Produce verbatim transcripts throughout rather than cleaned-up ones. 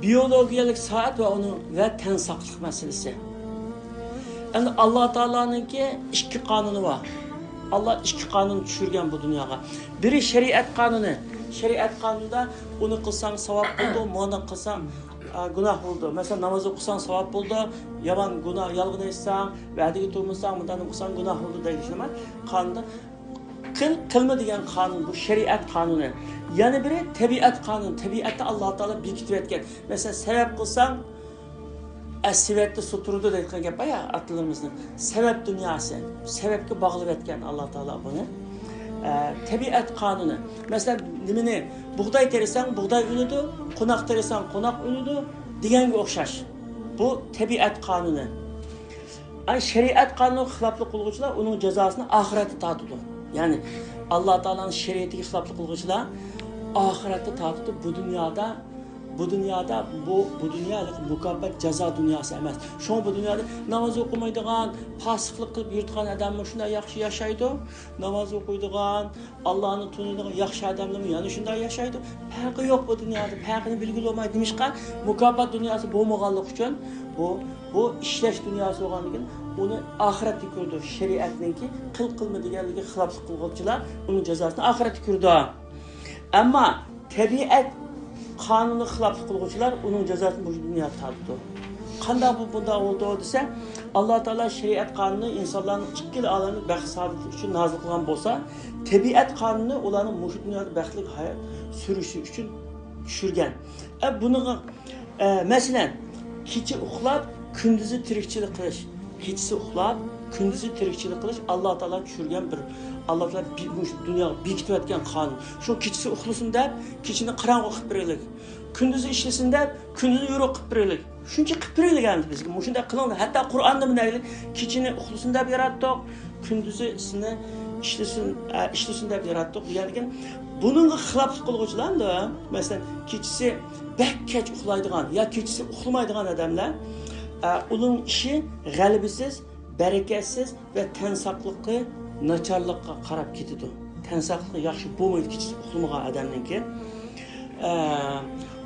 بىيولوگىيەلىك سائەت ۋە ئۇنىڭ ۋە تەن ساقلىق مەسىلىسى. ئەمدى ئاللا تائالانىڭكى ئىككى قانۇنى بار. ئاللا ئىككى قانۇن چۈشۈرگەن بۇ دۇنياغا. بىرى شەرىئەت قانۇنى. شەرىئەت قانۇنىدا ئۇنى قىلساڭ ساۋاب بولىدۇ، مۇنى قىلساڭ، ئا، گۇناھ بولىدۇ. مەسىلەن، ناماز ئوقۇساڭ ساۋاب بولىدۇ، يامان گۇناھ، يالغان ئېيتساڭ، ۋەدىگە تۇرمىساڭ، مۇنداق قىلساڭ گۇناھ بولىدۇ دەيدۇ. شۇنداقمۇ قانۇندا قىل، قىلما دېگەن قانۇن، بۇ شەرىئەت قانۇنى. يەنە بىرى تەبىئەت قانۇنى. تەبىئەتتە ئاللا تائالا بېكىتىۋەتكەن. مەسىلەن، سەۋەب قىلساڭ، ئە، سېۋەتتە سۇ تۇرىدۇ دەيدىغان گەپ بار يا ئاتىلىرىمىزنىڭ. سەۋەب دۇنياسى. سەۋەبكە باغلىۋەتكەن ئاللا تائالا بۇنى. ئە، تەبىئەت قانۇنى. مەسىلەن، نېمىنى، بۇغداي تېرىساڭ، بۇغداي ئۈنىدۇ، قوناق تېرىساڭ، قوناق ئۈنىدۇ دېگەنگە ئوخشاش. بۇ تەبىئەت قانۇنى. ئاي، شەرىئەت قانۇنىغا خىلاپلىق قىلغۇچىلار ئۇنىڭ جازاسىنى ئاخىرەتتە تارتىدۇ. يەنى، ئاللا تائالانىڭ شەرىئىتىگە خىلاپلىق قىلغۇچىلار ئاخىرەتتە تارتىدۇ. بۇ دۇنيادا، بۇ دۇنيادا، بۇ، بۇ دۇنيا ھېلىقى مۇكاپات، جازا دۇنياسى ئەمەس. شۇڭا بۇ دۇنيادا ناماز ئوقۇمايدىغان، پاسىقلىق قىلىپ يۈرىدىغان ئادەممۇ شۇنداق ياخشى ياشايدۇ. ناماز ئوقۇيدىغان، ئاللانى تونۇيدىغان ياخشى ئادەملەرمۇ يەنە شۇنداق ياشايدۇ. پەرقى يوق بۇ دۇنيادا، پەرقىنى بىلگىلى بولمايدۇ. نېمىشقا؟ مۇكاپات دۇنياسى بولمىغانلىقى ئۈچۈن، بۇ، بۇ ئىشلەش دۇنياسى بولغاندىكىن، ئۇنى ئاخىرەتتە كۆرىدۇ. شەرىئەتنىڭكى قىل، قىلما دېگەنلىكىگە خىلاپلىق قىلغۇچىلار ئۇنىڭ جازاسىنى ئاخىرەتتە كۆرىدۇ. ئەمما تەبىئەت قانۇنىغا خىلاپلىق قىلغۇچىلار ئۇنىڭ جازاسىنى مۇشۇ دۇنيادا تارتىدۇ. قانداق بۇ، بۇنداق بولىدۇ دېسە، ئاللا تائالا شەرىئەت قانۇنى ئىنسانلارنىڭ ئىككىلا ئالەمنى بەخت سائادىتى ئۈچۈن نازىل قىلغان بولسا، تەبىئەت قانۇنى ئۇلارنىڭ مۇشۇ دۇنيادا بەختلىك ھايات سۈرۈشى ئۈچۈن چۈشۈرگەن. ئە، بۇنىڭغا، ئە، مەسىلەن، كېچە ئۇخلاپ، كۈندۈزى تىرىكچىلىك قىلىش. كېچىسى ئۇخلاپ، كۈندۈزى تىرىكچىلىك قىلىش ئاللا تائالا چۈشۈرگەن بىر، ئاللا تائالا بى-، مۇشۇ دۇنياغا بېكىتىۋەتكەن قانۇن. شۇ كېچىسى ئۇخلىسۇن دەپ، كېچىنى قاراڭغۇ قىلىپ بېرەيلى. كۈندۈزى ئىشلىسۇن دەپ، كۈندۈزى يورۇق قىلىپ بېرەيلى. شۇنچە قىلىپ بېرەيلى ئەمدى بىزگە. مۇشۇنداق قىلىڭلار. ھەتتا قۇرئاندا مۇنداق، كېچىنى ئۇخلىسۇن دەپ ياراتتۇق، كۈندۈزىسىنى ئىشلىسۇن، ئە، ئىشلىسۇن دەپ ياراتتۇق دېگەندىكىن، بۇنىڭغا خىلاپلىق قىلغۇچىلار ئەمدى، مەسىلەن، كېچىسى بەك كەچ ئۇخلايدىغان يا كېچىسى ئۇخلىمايدىغان ئادەملەر، ئە، ئۇنىڭ ئىشى غەلىبىسىز، بەرىكەتسىز ۋە تەن ساقلىقى ناچارلىققا قاراپ كېتىدۇ. تەن ساقلىقى ياخشى بولمايدۇ كېچىسى ئۇخلىمىغان ئادەمنىڭكى. ئە،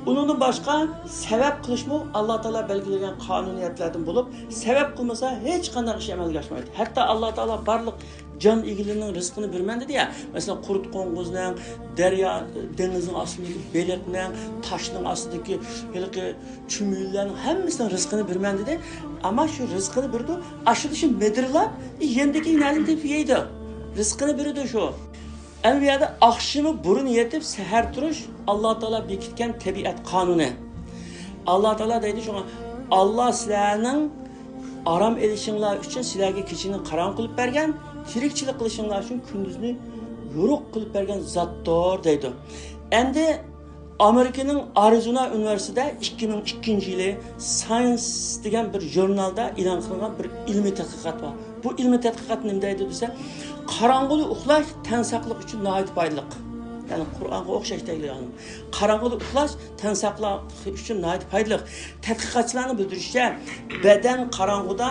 ئۇنىڭدىن باشقا سەۋەب قىلىشمۇ ئاللا تائالا بەلگىلىگەن قانۇنىيەتلەردىن بولۇپ، سەۋەب قىلمىسا ھېچقانداق ئىش ئەمەلگە ئاشمايدۇ. ھەتتا ئاللا تائالا بارلىق جان ئىگىلىرىنىڭ رىزقىنى بېرىمەن دېدى يا، مەسىلەن، قۇرت قوڭغۇزنىڭ، دەريا، دېڭىزنىڭ ئاستىدىكى بېلىقنىڭ، تاشنىڭ ئاستىدىكى ھېلىقى چۈمۈلىلەرنىڭ ھەممىسىنىڭ رىزقىنى بېرىمەن دېدى. ئەمما شۇ رىزقىنى بېرىدۇ، ئاشۇ ئىشى مىدىرلاپ، يېنىدىكى نەدىن تېپىپ يەيدۇ. رىزقىنى بېرىدۇ شۇ. ئەنە بۇ يەردە ئاخشىمى بۇرۇن يېتىپ، سەھەر تۇرۇش ئاللا تائالا بېكىتكەن تەبىئەت قانۇنى. ئاللا تائالا دەيدۇ شۇڭا، ئاللا سىلەرنىڭ ئارام ئېلىشىڭلار ئۈچۈن سىلەرگە كېچىنى قاراڭغۇ قىلىپ بەرگەن، تىرىكچىلىك قىلىشىڭلار ئۈچۈن كۈندۈزنى يورۇق قىلىپ بەرگەن زاتتۇر دەيدۇ. ئەمدى ئامېرىكىنىڭ ئارىزونا ئۇنىۋېرسىتېتىدا ئىككى مىڭ ئىككىنچى يىلى ساينس دېگەن بىر ژۇرنالدا ئېلان قىلىنغان بىر ئىلمىي تەتقىقات بار. بۇ ئىلمىي تەتقىقات نېمە دەيدۇ دېسە، قاراڭغۇدا ئۇخلاش تەن ساقلىقى ئۈچۈن ناھايىتى پايدىلىق. يەنى قۇرئانغا ئوخشاش دەيدۇ يەنى. قاراڭغۇدا ئۇخلاش تەن ساقلىقى ئۈچۈن ناھايىتى پايدىلىق. تەتقىقاتچىلارنىڭ بىلدۈرۈشىچە، بەدەن قاراڭغۇدا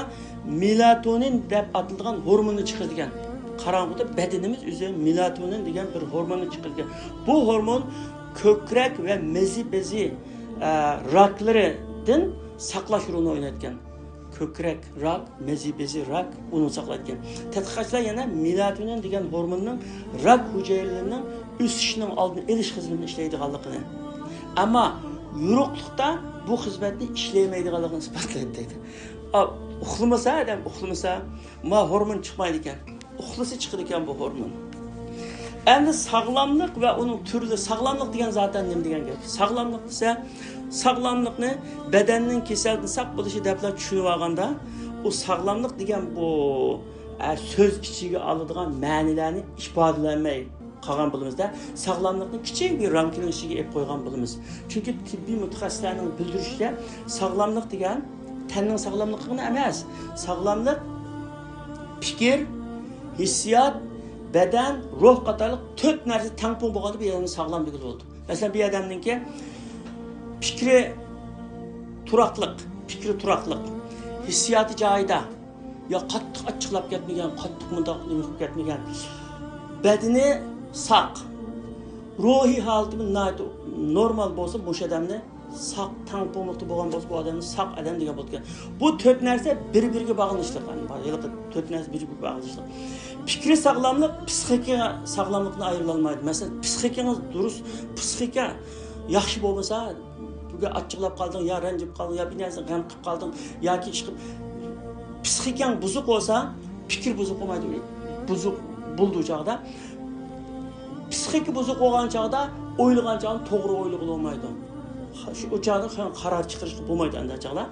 مېلاتونىن دەپ ئاتىلىدىغان ھورموننى چىقىرىدىكەن. قاراڭغۇدا بەدىنىمىز ئۆزى مېلاتونىن دېگەن بىر ھورموننى چىقىرىدىكەن. بۇ ھورمون كۆكرەك ۋە مېزى بېزى، ئە، راكلىرىدىن ساقلاش رولىنى ئوينايدىكەن. كۆكرەك راك، مېزى بېزى راك ئۇنى ساقلايدىكەن. تەتقىقاتچىلار يەنە مېلاتونىن دېگەن ھورموننىڭ راك ھۈجەيرىلىرىنىڭ ئۆسۈشىنىڭ ئالدىنى ئېلىش خىزمىتىنى ئىشلەيدىغانلىقىنى، ئەمما يورۇقلۇقتا بۇ خىزمەتنى ئىشلىيەلمەيدىغانلىقىنى ئىسپاتلايدۇ دەيدۇ. ئا، ئۇخلىمىسا ئادەم، ئۇخلىمىسا، ما ھورمون چىقمايدىكەن. ئۇخلىسا چىقىدىكەن بۇ ھورمون. ئەمدى ساغلاملىق ۋە ئۇنىڭ تۈرلىرى، ساغلاملىق دېگەن زاتەن نېمە دېگەن گەپ؟ ساغلاملىق دېسە، ساغلاملىقنى بەدەننىڭ كېسەلدىن ساق بولۇشى دەپلا چۈشىنىۋالغاندا، ئۇ ساغلاملىق دېگەن بۇ، ئە، سۆز ئىچىگە ئالىدىغان مەنىلەرنى ئىپادىلەنمەي قالغان بولىمىزدا، ساغلاملىقنى كىچىك بىر رامكىنىڭ ئىچىگە ئېلىپ قويغان بولىمىز. چۈنكى تېببىي مۇتەخەسسىسلەرنىڭ بىلدۈرۈشىچە، ساغلاملىق دېگەن تەننىڭ ساغلاملىقىغىلا ئەمەس، ساغلاملىق پىكىر، ھېسسىيات، بەدەن، روھ قاتارلىق تۆت نەرسە تەڭپۇڭ بولغاندا بىر ئادەمنى ساغلام دېگىلى بولىدۇ. مەسىلەن، بىر ئادەمنىڭكى پىكرى تۇراقلىق، پىكرى تۇراقلىق، ھېسسىياتى جايىدا، يا قاتتىق ئاچچىقلاپ كەتمىگەن، قاتتىق مۇنداق نېمە قىلىپ كەتمىگەن، بەدىنى ساق، روھىي ھالىتى ناھايىتى نورمال بولسا، مۇشۇ ئادەمنى ساق، تەڭپۇڭلۇقتا بولغان بولسا، بۇ ئادەمنى ساق ئادەم دېگەن بولىدىكەن. بۇ تۆت نەرسە بىر-بىرىگە باغلىنىشلىق. يەنى ھېلىقى تۆت نەرسە بىر-بىرىگە باغلىنىشلىق. پىكرى ساغلاملىق پسىخىكا ساغلاملىقتىن ئايرىلالمايدۇ. مەسىلەن، پسىخىكىڭىز دۇرۇس، پسىخىكا ياخشى بولمىسا، بۈگۈن ئاچچىقلاپ قالدىڭ، يا رەنجىپ قالدىڭ، يا بىر نەرسە غەم قىلىپ قالدىڭ، ياكى ئىشقىلىپ پسىخىكاڭ بۇزۇق بولسا، پىكىر بۇزۇق بولمايدۇ. بۇزۇق بولىدۇ چاغدا. پسىخىكا بۇزۇق بولغان چاغدا ئويلىغان چاغدا توغرا ئويلىغىلى بولمايدۇ. شۇ، ئۇ چاغدا قارار چىقىرىشقا بولمايدۇ ئانداق چاغدا.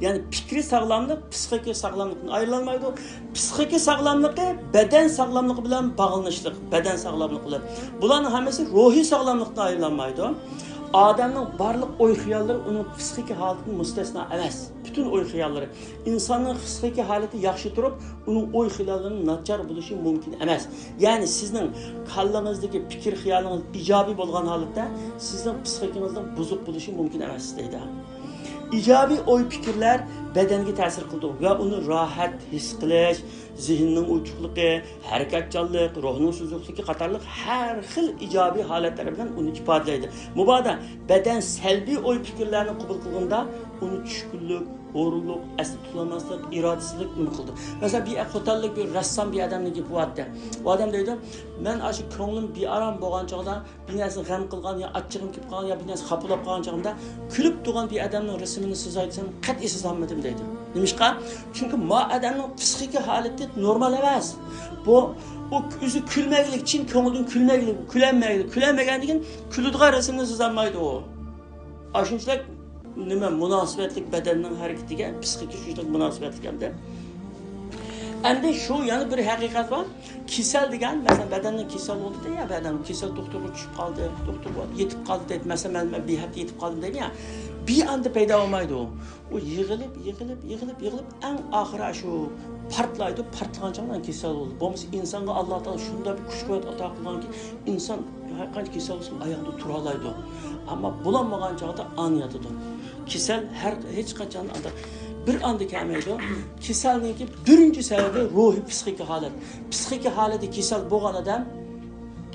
يەنى پىكرى ساغلاملىق پسىخىكا ساغلاملىقتىن ئايرىلالمايدۇ. پسىخىكا ساغلاملىقى بەدەن ساغلاملىقى بىلەن باغلىنىشلىق. بەدەن ساغلاملىقى بىلەن. بۇلارنىڭ ھەممىسى روھىي ساغلاملىقتىن ئايرىلالمايدۇ. ئادەمنىڭ بارلىق ئوي خىياللىرى ئۇنىڭ پسىخىكا ھالىتىدىن مۇستەسنا ئەمەس. پۈتۈن ئوي خىياللىرى. ئىنساننىڭ پسىخىكا ھالىتى ياخشى تۇرۇپ، ئۇنىڭ ئوي خىياللىرىنىڭ ناچار بولۇشى مۇمكىن ئەمەس. يەنى سىزنىڭ كاللىڭىزدىكى پىكىر خىيالىڭىز ئىجابىي بولغان ھالەتتە سىزنىڭ پسىخىكىڭىزنىڭ بۇزۇق بولۇشى مۇمكىن ئەمەس دەيدۇ. ئىجابىي ئوي پىكىرلەر بەدەنگە تەسىر قىلىدۇ ۋە ئۇنى راھەت ھېس قىلىش، زېھىننىڭ ئوچۇقلۇقى، ھەرىكەتچانلىق، روھنىڭ سۈزۈكلۈكى قاتارلىق ھەر خىل ئىجابىي ھالەتلەر بىلەن ئۇنى ئىپادىلەيدۇ. مۇبادا بەدەن سەلبىي ئوي پىكىرلەرنى قوبۇل قىلغىنىدا، ئۇنى چۈشكۈنلۈك، ھۇرۇنلۇق، ئەستە تۇتالماسلىق، ئىرادىسىزلىك نېمە قىلىدۇ. مەسىلەن، بىر خوتەنلىك بىر رەسسام بىر ئادەمنىڭ گېپى بارتى. ئۇ ئادەم دەيدۇ، مەن ئاشۇ كۆڭلۈم بىئارام بولغان چاغدا، بىر نەرسىنى غەم قىلغان يا ئاچچىقىم كېلىپ قالغان يا بىر نەرسە خاپىلاپ قالغان چاغدا، كۈلۈپ تۇرغان بىر ئادەمنىڭ رەسىمىنى سىزاي دېسەم، قەتئىي سىزالمىدىم دەيدۇ. نېمىشقا؟ چۈنكى ما ئادەمنىڭ پسىخىكا ھالىتى نورمال ئەمەس. بۇ، ئۇ ئۆزى كۈلمەگلىك، چىن كۆڭلىدىن كۈلمەگلىك، كۈلەلمەيدۇ. كۈلەلمىگەندىن كېيىن كۈلىدىغان رەسىمنى سىزالمايدۇ ئۇ. ئاشۇنچىلىك نېمە مۇناسىۋەتلىك بەدەننىڭ ھەرىكىتىگە، پسىخىكا شۇنچىلىك مۇناسىۋەتلىك ئەمدى. ئەمدى شۇ يەنە بىر ھەقىقەت بار. كېسەل دېگەن، مەسىلەن، بەدەننىڭ كېسەل بولدى يا بەدەن كېسەل دوختۇرغا چۈشۈپ قالدى، دوختۇر يېتىپ قالدى دەيدۇ. مەسىلەن، مەن، مەن بىر ھەپتە يېتىپ قالدىم دەيدۇ يا. بىر ئاندا پەيدا بولمايدۇ. ئۇ يىغىلىپ، يىغىلىپ، يىغىلىپ، يىغىلىپ، ئەڭ ئاخىرى شۇ پارتلايدۇ. پارتلىغان چاغدا كېسەل بولىدۇ. بولمىسا ئىنسانغا ئاللا تائالا شۇنداق بىر كۈچ قۇۋۋەت ئاتا قىلغانكى، ئىنسان ھەر قانچە كېسەل بولسىمۇ ئاياغدا تۇرالايدۇ. ئەمما بولالمىغان چاغدا ئانا ياتىدۇ. كېسەل ھەر، ھېچقاچان ئانداق بىر ئاندا كەلمەيدۇ. كېسەلنىڭكى بىرىنچى سەۋەبى روھىي پسىخىكا ھالەت. پسىخىكا ھالىتى كېسەل بولغان ئادەم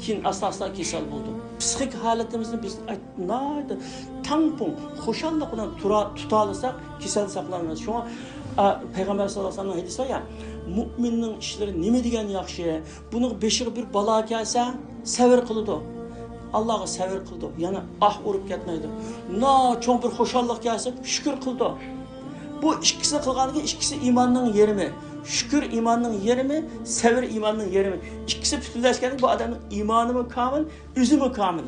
كېيىن ئاستا-ئاستا كېسەل بولىدۇ. پسىخىكا ھالىتىمىزنى بىز ناھايىتى تەڭپۇڭ، خۇشاللىق بىلەن تۇرا-، تۇتالىساق، كېسەلدىن ساقلىنىمىز. شۇڭا، ئا، پەيغەمبەر ساللاللاھۇ ئەلەيھى ۋەسەللەمنىڭ ھەدىسى بار يا، مۇئمىننىڭ ئىشلىرى نېمە دېگەن ياخشى، بۇنىڭ بېشىغا بىر بالا كەلسە، سەۋر قىلىدۇ. ئاللاغا سەۋر قىلىدۇ. يەنە ئاھ ئۇرۇپ كەتمەيدۇ. نا چوڭ بىر خۇشاللىق كەلسە، شۈكۈر قىلىدۇ. بۇ ئىككىسىنى قىلغاندىن كېيىن ئىككىسى ئىماننىڭ يېرىمى. شۈكۈر ئىماننىڭ يېرىمى، سەۋر ئىماننىڭ يېرىمى. ئىككىسى پۈتۈنلەشكەندىن كېيىن بۇ ئادەمنىڭ ئىمانىمۇ كامىل، ئۆزىمۇ كامىل.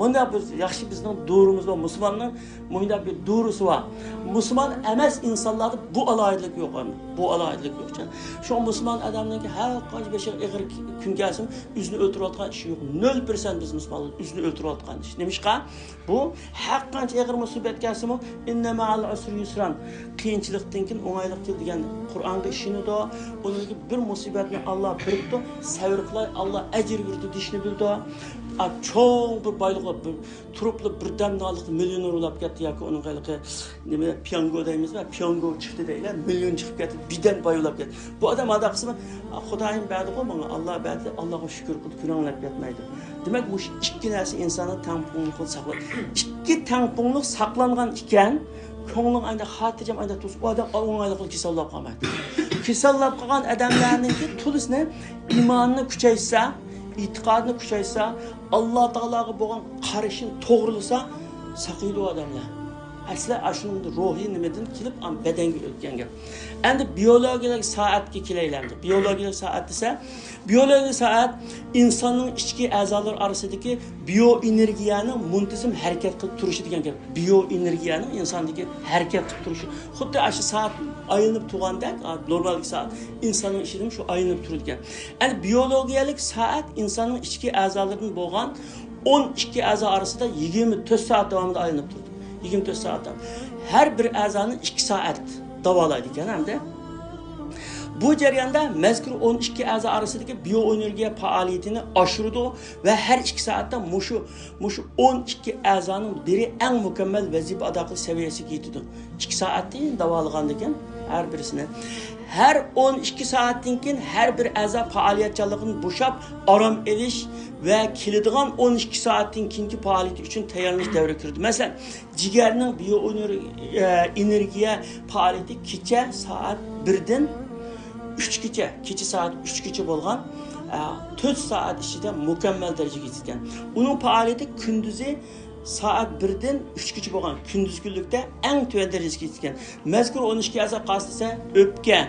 مۇنداق بىز ياخشى بىزنىڭ دورىمىز بار. مۇسۇلماننىڭ مۇنداق بىر دورىسى بار. مۇسۇلمان ئەمەس ئىنسانلاردا بۇ ئالاھىدىلىك يوق. بۇ ئالاھىدىلىك يوق. شۇڭا مۇسۇلمان ئادەمنىڭكى ھەر قانچە بېشىغا ئېغىر كۈن كەلسىمۇ، ئۆزىنى ئۆلتۈرۈۋاتقان ئىشى يوق. نۆل پىرسەنت بىز مۇسۇلمانلار ئۆزىنى ئۆلتۈرۈۋاتقان ئىش. نېمىشقا؟ بۇ ھەر قانچە ئېغىر مۇسىبەت كەلسىمۇ، ئىننە مەئەل ئۇسرى يۇسران، قىيىنچىلىقتىن كېيىن ئوڭايلىق كېلىدۇ دېگەن قۇرئانغا ئىشىنىدۇ. ئۇنىڭدىكى بىر مۇسىبەتنى ئاللا بېرىپتۇ، سەۋر قىلاي، ئاللا ئەجىر بېرىدۇ دېيىشنى بىلىدۇ. ئا، چوڭ بىر بايلىقى بىر تۇرۇپلا بىردەمدىن ئالدىقى مىليونېر بولاپ كەتتى ياكى ئۇنىڭ ھېلىقى نېمە، پيانگو دەيمىزمۇ؟ پيانگو چىقتى دەيلى، مىليون چىقىپ كەتتى، بىردەم باي بولاپ كەتتى. بۇ ئادەم ئاداققىسىمۇ، خۇدايىم بەردىغۇ ماڭا، ئاللا بەردى، ئاللاغا شۈكۈر قىلدى، كۆرۈڭلەپ كەتمەيدۇ. دېمەك، مۇشۇ ئىككى نەرسە ئىنساننى تەڭپۇڭلۇقىدا ساقلايدۇ. ئىككى تەڭپۇڭلۇق ساقلانغان ئىكەن، كۆڭلۈڭ ئايدا خاتىرجەم ئايدا تۇرسا، ئۇ ئادەم ئوڭايلىقلا كېسەللەپ قالمايدۇ. كېسەللەپ قالغان ئادەملەرنىڭكى تولىسىنى ئىمانىنى كۈچەيتسە، ئېتىقادىنى كۈچەيتسە، ئاللا تائالاغا بولغان قارىشىنى توغرىلىسا، ساقىيىدۇ ئادەملەر. ئەسلى ئاشۇنىڭ روھىي نېمىدىن كېلىپ، ئام بەدەنگە ئۆتكەن گەپ. ئەمدى بىيولوگىيەلىك سائەتكە كېلەيلى ئەمدى. بىيولوگىيەلىك سائەت دېسە، بىيولوگىيەلىك سائەت ئىنساننىڭ ئىچكى ئەزالىرى ئارىسىدىكى بىيو ئېنېرگىيەنىڭ مۇنتىزىم ھەرىكەت قىلىپ تۇرۇشى دېگەن گەپ. بىيو ئېنېرگىيەنىڭ ئىنساندىكى ھەرىكەت قىلىپ تۇرۇشى. خۇددى ئاشۇ سائەت ئايلىنىپ تۇرغاندەك، ئا، نورمالدىكى سائەت ئىنساننىڭ ئىچىدىمۇ شۇ ئايلىنىپ تۇرىدىكەن. ئەمدى بىيولوگىيەلىك سائەت ئىنساننىڭ ئىچكى ئەزالىرىدىن بولغان ئون ئىككى ئەزا ئارىسىدا يىگىرمە تۆت سائەت داۋامىدا ئايلىنىپ تۇرىدۇ. يىگىرمە تۆت سائەت داۋام. ھەر بىر ئەزانى ئىككى سائەت داۋالايدىكەن ھەمدە. بۇ جەرياندا مەزكۇر ئون ئىككى ئەزا ئارىسىدىكى بىيو ئېنېرگىيە پائالىيىتىنى ئاشۇرىدۇ ۋە ھەر ئىككى سائەتتە مۇشۇ، مۇشۇ ئون ئىككى ئەزانىڭ بىرى ئەڭ مۇكەممەل ۋەزىپە ئادا قىلىش سەۋىيەسىگە يېتىدۇ. ئىككى سائەتتىن داۋالىغاندىكىن ھەر بىرسىنى. ھەر ئون ئىككى سائەتتىن كېيىن ھەر بىر ئەزا پائالىيەتچانلىقىدىن بوشاپ، ئارام ئېلىش، ۋە كېلىدىغان ئون ئىككى سائەتتىن كېيىنكى پائالىيىتى ئۈچۈن تەييارلىنىش دەۋرىگە كىرىدۇ. مەسىلەن، جىگەرنىڭ بىيو ئېنېرگىيە پائالىيىتى كېچە سائەت بىردىن ئۈچكىچە، كېچە سائەت ئۈچكىچە بولغان، ئە، تۆت سائەت ئىچىدە مۇكەممەل دەرىجىگە يېتىدىكەن. ئۇنىڭ پائالىيىتى كۈندۈزى سائەت بىردىن ئۈچكىچە بولغان كۈندۈز كۈنلۈكتە ئەڭ تۆۋەن دەرىجىگە يېتىدىكەن. مەزكۇر ئون ئىككى ئەزا قايسى دېسە، ئۆپكە،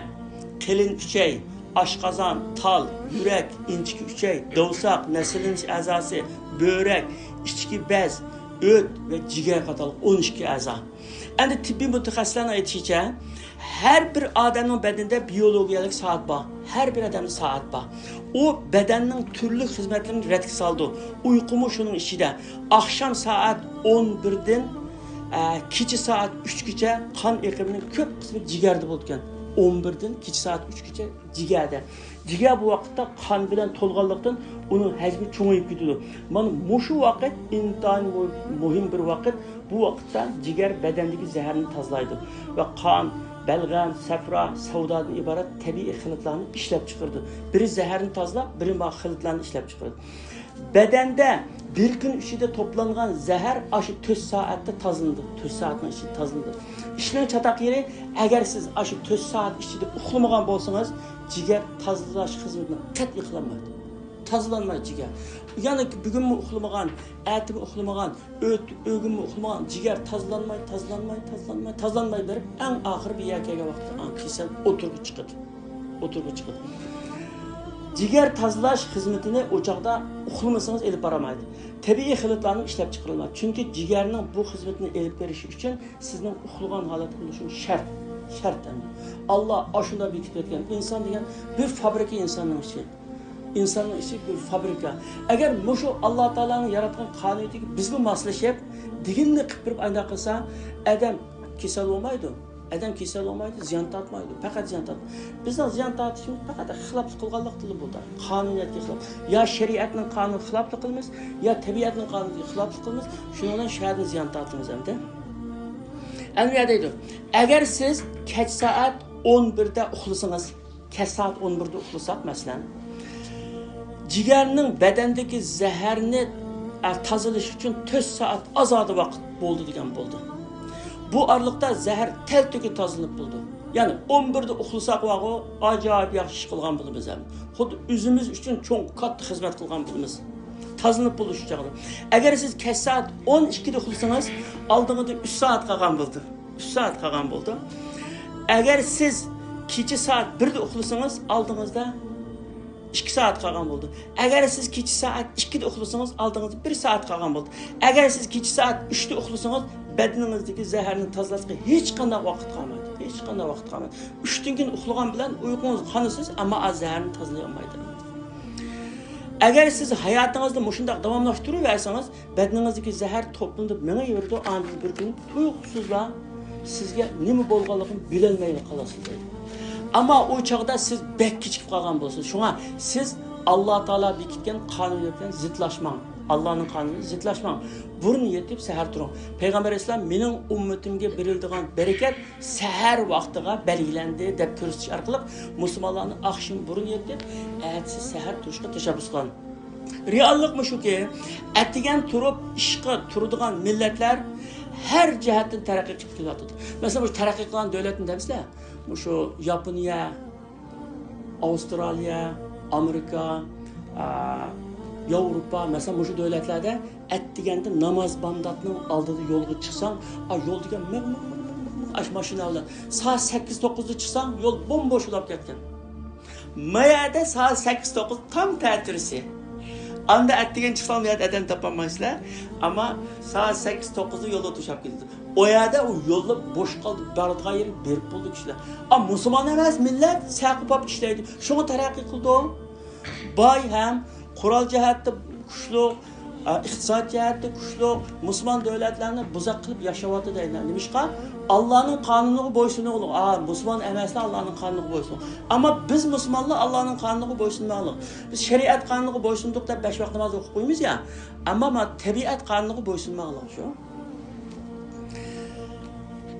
قېلىن ئۈچەي، ئاشقازان، تال، يۈرەك، ئىنچىكە ئۈچەي، دوۋساق، نەسىرلىنىش ئەزاسى، بۆرەك، ئىچكى بەز، ئۆت ۋە جىگەر قاتارلىق ئون ئىككى ئەزا. ئەمدى تېببىي مۇتەخەسسىسلەرنىڭ ئېيتىشىچە، ھەر بىر ئادەمنىڭ بەدىنىدە بىيولوگىيەلىك سائەت بار. ھەر بىر ئادەمدە سائەت بار. ئۇ بەدەننىڭ تۈرلۈك خىزمەتلىرىنى رەتكە سالىدۇ. ئۇيقۇمۇ شۇنىڭ ئىچىدە. ئاخشام سائەت ئون بىردىن، ئە، كېچە سائەت ئۈچكىچە قان ئېقىمىنىڭ كۆپ قىسمى جىگەردە بولىدىكەن. ئون بىردىن كېچە سائەت ئۈچكىچە جىگەردە. جىگەر بۇ ۋاقىتتا قان بىلەن تولغانلىقتىن، ئۇنىڭ ھەجمى چوڭىيىپ كېتىدۇ. مانا مۇشۇ ۋاقىت ئىنتايىن مۇ-، مۇھىم بىر ۋاقىت. بۇ ۋاقىتتا جىگەر بەدەندىكى زەھەرنى تازىلايدۇ ۋە قان، بەلغەم، سەپرا، سەۋدادىن ئىبارەت تەبىئىي خىلىتلارنى ئىشلەپ چىقىرىدۇ. بىرى زەھەرنى تازىلاپ، بىرى ما خىلىتلارنى ئىشلەپ چىقىرىدۇ. بەدەندە بىر كۈن ئىچىدە توپلانغان زەھەر ئاشۇ تۆت سائەتتە تازىلىنىدۇ. تۆت سائەتنىڭ ئىچىدە تازىلىنىدۇ. ئىشنىڭ چاتاق يېرى، ئەگەر سىز ئاشۇ تۆت سائەت ئىچىدە ئۇخلىمىغان بولسىڭىز، جىگەر تازىلاش خىزمىتىنى قەتئىي قىلالمايدۇ. تازىلانمايدۇ جىگەر. يەنى بۈگۈنمۇ ئۇخلىمىغان، ئەتىمۇ ئۇخلىمىغان، ئۆت-، ئۆگۈنمۇ ئۇخلىمىغان جىگەر تازىلانماي، تازىلانماي، تازىلانماي، تازىلانماي بېرىپ، ئەڭ ئاخىرى بىر يەرگە كەلگەن ۋاقىتتا ئاڭ كېسەل ئوتتۇرىغا چىقىدۇ. ئوتتۇرىغا چىقىدۇ. جىگەر تازىلاش خىزمىتىنى ئۇ چاغدا ئۇخلىمىسىڭىز ئېلىپ بارالمايدۇ. تەبىئىي خىلىتلارنىڭ ئىشلەپ چىقىرىلمايدۇ. چۈنكى جىگەرنىڭ بۇ خىزمىتىنى ئېلىپ بېرىشى ئۈچۈن سىزنىڭ ئۇخلىغان ھالەتتە بولۇشىڭىز شەرت. شەرت ئەمدى. ئاللا ئاشۇنداق بېكىتىپ بەرگەن. ئىنسان دېگەن بىر فابرىكا ئىنساننىڭ ئىچى. ئىنساننىڭ ئىچى بىر فابرىكا. ئەگەر مۇشۇ ئاللا تائالانىڭ ياراتقان قانۇنىيىتىگە بىزمۇ ماسلىشىپ، دېگىنىنى قىلىپ بېرىپ ئانداق قىلسا، ئادەم كېسەل بولمايدۇ. ئادەم كېسەل بولمايدۇ، زىيان تارتمايدۇ. پەقەت زىيان تارتمايدۇ. بىزنىڭ زىيان تارتىشىمىز پەقەت خىلاپلىق قىلغانلىقتىلا بولىدۇ. قانۇنىيەتكە خىلاپ. يا شەرىئەتنىڭ قانۇنىغا خىلاپلىق قىلىمىز، يا تەبىئەتنىڭ قانۇنىغا خىلاپلىق قىلىمىز. شۇنىڭ بىلەن شۇ يەردىن زىيان تارتىمىز ئەمدى. ئەنۋىيە دەيدۇ، ئەگەر سىز كەچ سائەت ئون بىردە ئۇخلىسىڭىز، كەچ سائەت ئون بىردە ئۇخلىساق، مەسىلەن، جىگەرنىڭ بەدەندىكى زەھەرنى، ئە، تازىلىشى ئۈچۈن تۆت سائەت ئازادە ۋاقىت بولدى دېگەن بولدى. بۇ ئارىلىقتا زەھەر تەلتۆكۈس تازىلىنىپ بولىدۇ. يەنى ئون بىردە ئۇخلىساق بارغۇ، ئاجايىپ ياخشى ئىش قىلغان بولىمىز ھەم. خۇددى ئۆزىمىز ئۈچۈن چوڭ كاتتا خىزمەت قىلغان بولىمىز. تازىلىنىپ بولىدۇ شۇ چاغدا. ئەگەر سىز كەچ سائەت ئون ئىككىدە ئۇخلىسىڭىز، ئالدىڭىزدا ئۈچ سائەت قالغان بولىدۇ. ئۈچ سائەت قالغان بولىدۇ. ئەگەر سىز كېچە سائەت بىردە ئۇخلىسىڭىز، ئالدىڭىزدا ئىككى سائەت قالغان بولىدۇ. ئەگەر سىز كېچە سائەت ئىككىدە ئۇخلىسىڭىز، ئالدىڭىزدا بىر سائەت قالغان بولىدۇ. ئەگەر سىز كېچە سائەت ئۈچتە ئۇخلىسىڭىز، بەدىنىڭىزدىكى زەھەرنى تازىلاشقا ھېچقانداق ۋاقىت قالمايدۇ. ھېچقانداق ۋاقىت قالمايدۇ. ئۈچتىن كېيىن ئۇخلىغان بىلەن ئۇيقۇڭىز قانىسىز، ئەمما ئا زەھەرنى تازىلايالمايدۇ. ئەگەر سىز ھاياتىڭىزنى مۇشۇنداق داۋاملاشتۇرۇۋەرسىڭىز، بەدىنىڭىزدىكى زەھەر توپلىنىپ مېڭىۋېرىدۇ، ئاندىن بىر كۈنى تۇيۇقسىزلا سىزگە نېمە بولغانلىقىنى بىلەلمەيلا قالاسىز دەيدۇ. ئەمما ئۇ چاغدا سىز بەك كېچىكىپ قالغان بولىسىز. شۇڭا سىز ئاللا تائالا بېكىتكەن قانۇنىيەت بىلەن زىتلاشماڭ. ئاللانىڭ قانۇنىغا زىتلاشماڭ. بۇرۇن يېتىپ سەھەر تۇرۇڭ. پەيغەمبەر ئەلەيھىسسالام مېنىڭ ئۈممىتىمگە بېرىلىدىغان بەرىكەت سەھەر ۋاقتىغا بەلگىلەندى دەپ كۆرسىتىش ئارقىلىق مۇسۇلمانلارنى ئاخشىمى بۇرۇن يېتىپ، ئەتىسى سەھەر تۇرۇشقا تەشەببۇس قىلغان. رېئاللىق مۇشۇكى، ئەتىگەن تۇرۇپ ئىشقا تۇرىدىغان مىللەتلەر ھەر جەھەتتىن تەرەققىي قىلىپ كېلىۋاتىدۇ. مەسىلەن، مۇشۇ تەرەققىي قىلغان دۆلەتنى دەيمىزلە، مۇشۇ ياپونىيە، ئاۋسترالىيە، ئامېرىكا، ئا، ياۋروپا، مەسىلەن، مۇشۇ دۆلەتلەردە ئەتىگەندە ناماز بامداتنىڭ ئالدىدا يولغا چىقساڭ، ئا، يول دېگەن مىڭ، مىڭ، مىڭ، مىڭ، مىڭ، مىڭ، ئاش ماشىنا بىلەن. سائەت سەككىز، توققۇزدا چىقساڭ، يول بوم-بوش بولاپ كەتكەن. ما يەردە سائەت سەككىز، توققۇز تام تەتۈرىسى. ئاندا ئەتىگەن چىقساڭ، بۇ يەردە ئادەم تاپالمايسىلەر. ئەمما سائەت سەككىز، توققۇزدا يولغا توشاپ كېتىدۇ. ئۇ يەردە ئۇ يوللا بوش قالدى، بارىدىغان يېرىگە بېرىپ بولدى كىشىلەر. ئا، مۇسۇلمان ئەمەس مىللەت سەقىپ ئاپ ئىشلەيدۇ. شۇڭا تەرەققىي قىلىدۇ. باي ھەم قورال جەھەتتە كۈچلۈك، ئا، ئىقتىساد جەھەتتە كۈچلۈك، مۇسۇلمان دۆلەتلەرنى بۇزاق قىلىپ ياشاۋاتىدۇ دەيدۇ. نېمىشقا؟ ئاللانىڭ قانۇنىغا بويسۇنۇڭلار. ئا، مۇسۇلمان ئەمەسلەر ئاللانىڭ قانۇنىغا بويسۇنۇڭ. ئەمما بىز مۇسۇلمانلار ئاللانىڭ قانۇنىغا بويسۇنمايلى. بىز شەرىئەت قانۇنىغا بويسۇندۇق دەپ بەش ۋاق ناماز ئوقۇپ قويىمىز يا. ئەمما ما تەبىئەت قانۇنىغا بويسۇنمايلى شۇ.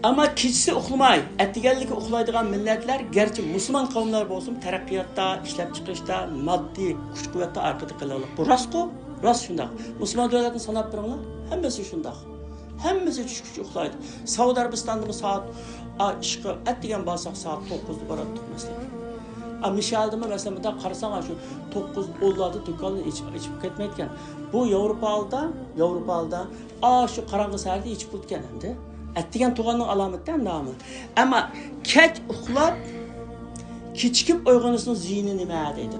ئەمما كېچىسى ئۇخلىماي، ئەتىگەنلىكى ئۇخلايدىغان مىللەتلەر گەرچە مۇسۇلمان قەۋملەر بولسىمۇ، تەرەققىياتتا، ئىشلەپچىقىرىشتا، ماددىي كۈچ-قۇۋۋەتتە ئارقىدا قېلىۋاتىدۇ. بۇ راستقۇ؟ راست شۇنداق. مۇسۇلمان دۆلەتنى ساناپ بېرىڭلار، ھەممىسى شۇنداق. ھەممىسى چۈشكىچە ئۇخلايدۇ. سەئۇدى ئەرەبىستاندىمۇ سائەت، ئا، ئىشقا ئەتىگەن بارساق سائەت توققۇزدا باراتتۇق مەسىلەن. ئا، مىشەلدىمۇ مەسىلەن مۇنداق قارىساڭ، شۇ توققۇز ئونلاردا دۇكاننى ئېچىپ، ئېچىپ كەتمەيدىكەن. بۇ ياۋروپالىدا، ياۋروپالىدا، ئا، شۇ قاراڭغۇ سەھەردە ئېچىپ بولىدىكەن ئەمدى. ئەتىگەن تۇرغاننىڭ ئالامىتى ئەمدى ئامال. ئەمما كەچ ئۇخلاپ، كېچىكىپ ئويغىنىشنىڭ زىيىنى نېمە دەيدۇ.